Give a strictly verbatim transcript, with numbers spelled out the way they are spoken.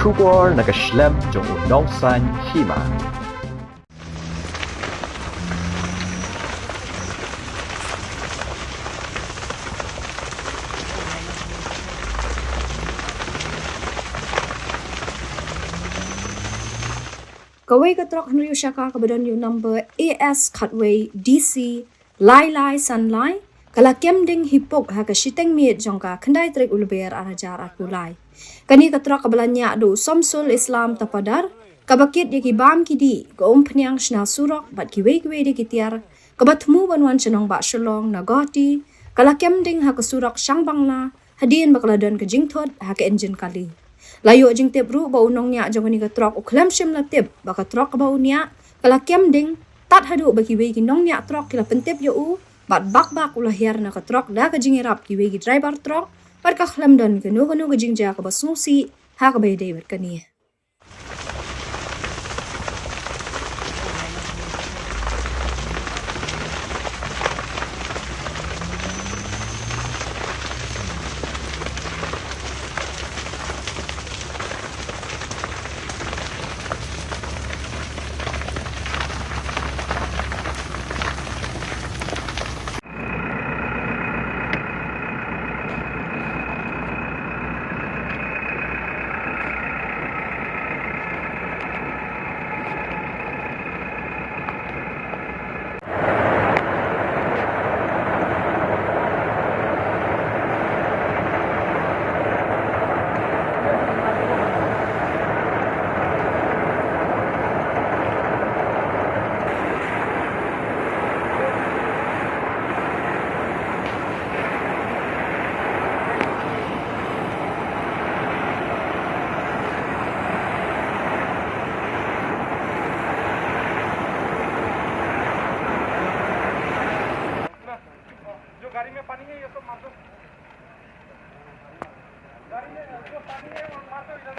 Khubor na ka shlem jong u nongsan hima. Kawei ka trok hynriew shaka kaba don ïa u number A S khatwei D C lai lai san lai, ka la kem ding hi puk ha ka shiteng miet jong ka khyndai tarik u Lber ar hajar arphew lai. Kane ka trok kaba la ñiah da u Samsul Islam Tapadar, kaba kit ïa ki bam ki dih, ka umphniang shna surok bad kiwei kiwei de ki tiar, kaba thmu ban wan sha nongbah Shillong na Guwahati, ka la kem ding ha ka surok Shangbangla, hadien ba ka la don ka jingthut ha ka injin kali. La ïoh jingtip ruh ba u nongñiah jong kane ka trok u khlem shym la tip ba ka trok kaba u ñiah ka la kem ding, tad haduh ba kiwei ki nongñiah trok ki la pyntip ïa u, bad bak bak u la hiar na ka trok da ka jingïarap kiwei ki driver trok, bad ka khlem don kano kano ka jingjia kaba sngewsih ha kaba ïadei bad kane. जो गाड़ी में पानी है, ये सब मार दो। गाड़ी में जो पानी है, वो मार दो इधर।